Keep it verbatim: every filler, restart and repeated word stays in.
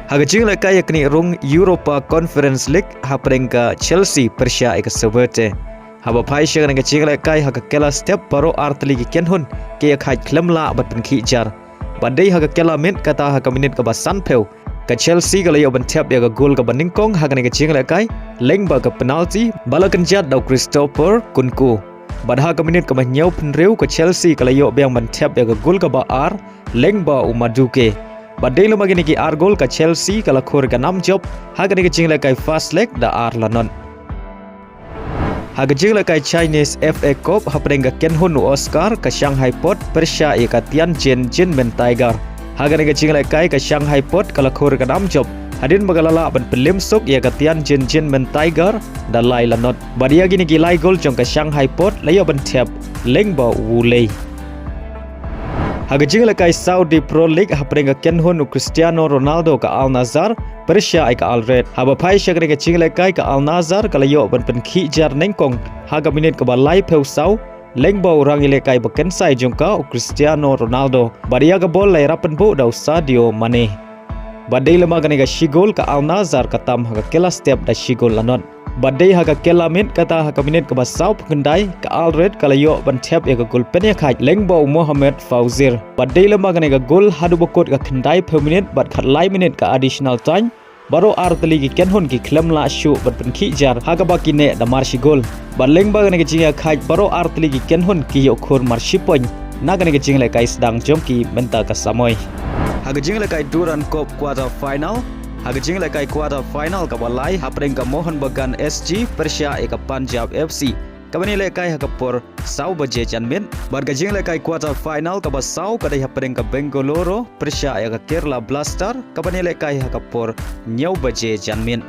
Ha ka jinglehkai ïaknieh rung Europa Conference League hapdeng ka Chelsea pyrshah ïa ka Sevilla. Haba phai sha kane ka jinglehkai ha ka kylla step baroh artylli ki kynhun ki ïakhaid khlem lah ban pynkhih jar. Bad dei ha ka kylla miet kata ha ka minit kaba sanphew, ka Chelsea ka la ïoh ban thep ïa ka gol kaba nyngkong ha kane ka jinglehkai lyngba ka penalty ba la kynjat da u Christopher Nkunku. Bad ha ka minit kaba hynñiewphew hynriew ka Chelsea ka la ïoh biang ban thep ïa ka gol kaba ar lyngba u Madueke. Bad dei lem ma kine ki ar gol ka Chelsea ka la khur ka nam jop ha kane ka jinglehkai first leg da ar la not. Ha ka jinglehkai Chinese F A Cup hapdeng ka kynhun u Oscar ka Shanghai Pot pyrshah ïa ka Tianjin Jinmen Tiger. Ha kane ka jinglehkai ka Shanghai Pot ka la khur ka nam jop hadien ba ka la lah ban pynliem suk ïa ka Tianjin Jinmen Tiger da lai la not. Bad ïa kine ki lai gol jong ka Shanghai Pot la ïoh ban thep lyngba u Wu Lei. Ha ka jinglehkai Saudi Pro League hapdeng ka kynhun u Cristiano Ronaldo ka Al Nassr pyrshah ïa ka Al Raed. Haba phai sha kane ka jinglehkai ka Al Nassr ka la ïoh ban pynkhih jar nyngkong ha ka minit kaba laiphew saw lyngba u rangïalehkai ba kynsai jong ka u Cristiano Ronaldo. Bad ïa ka bol la ïarap pynbuh da u Sadio Mane. Bad dei lem ma kane ka shi gol ka Al Nassr ka tam ha ka kylla step da shi gol la not. Bad dei ha ka kylla miet kata ha ka minit kaba sawphew khyndai ka Al Raed ka la ïoh ban thep ïa ka gol pynïakhaid lyngba u Mohamed Fawzir. Bad dei lem ma kane ka gol haduh ba kut ka khyndaiphew minit bad khatlai minit ka additional time, baroh artylli ki kynhun ki khlem lah shuh ban pynkhih jar ha kaba ki neh da mar shi gol. Bad lyngba kane ka jingïakhaid baroh artylli ki kynhun ki ïoh khur mar shi point na kane ka jinglehkai sdang jong ki mynta ka samoi. Ha ka jinglehkai Durand Cup quarter final, ha ka jinglehkai quarter final kaba lai hapdeng ka Mohun Bagan S G pyrshah ïa ka Punjab F C, ka ban ïalehkai ha ka por saw baje janmiet. Bad ka jinglehkai quarter final kaba saw ka dei hapdeng ka Bengaluru pyrshah ïa ka Kerala Blaster, ka ban ïalehkai ha ka por hynñiew baje janmiet.